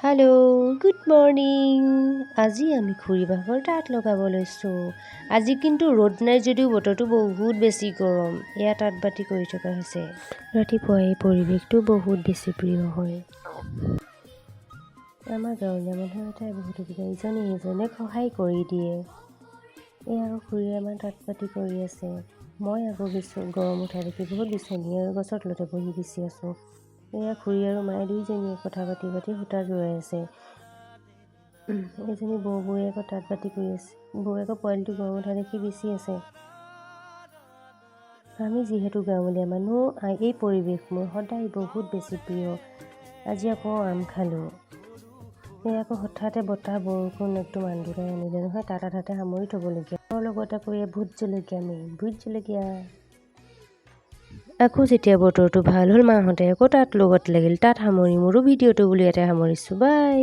Hello', good morning. আজি আমি খুৰী ভাগৰ তাঁত লগাব লৈছোঁ। আজি কিন্তু ৰ'দ নাই যদিও বতৰটো বহুত বেছি গৰম। এয়া তাঁত বাতি কৰি থকা হৈছে। ৰাতিপুৱা এই পৰিৱেশটো বহুত বেছি প্ৰিয় হয়। আমাৰ গাঁৱলীয়া মানুহৰ এটাই বহুত সুবিধা, ইজনে সিজনক সহায় কৰি দিয়ে। এয়া আকৌ খুৰীয়ে আমাৰ তাঁত বাতি কৰি আছে। মই আকৌ গৰম উঠা দেখি বহুত বিচনী আৰু গছৰ তলতে বহি বিচি আছোঁ। এয়া খুৰী আৰু মায়ে দুইজনীয়ে কথা পাতি পাতি সূতা জোৰাই আছে। এজনী বৌ, বৌয়ে আকৌ তাঁত বাতি কৰি আছে। বৌয়ে আকৌ পোৱালিটো গৰম উঠা দেখি বিচি আছে। আমি যিহেতু গাঁৱলীয়া মানুহ, এই পৰিৱেশ মোৰ সদায় বহুত বেছি প্ৰিয়। আজি আকৌ আম খালোঁ। এই আকৌ হঠাতে বতাহ বৰষুণ একদম আন্দোলাই আনিলে নহয়, তাঁত আধাতে সামৰি থ'বলগীয়া। তাৰ লগত আকৌ এই ভোট জলকীয়া, মেইন ভোট জলকীয়া। আকৌ যেতিয়া বতৰটো ভাল হ'ল, মাহঁতে আকৌ তাঁত লগত লাগিল। তাঁত সামৰি মোৰো ভিডিঅ'টো বুলি ইয়াতে সামৰিছোঁ। বাই।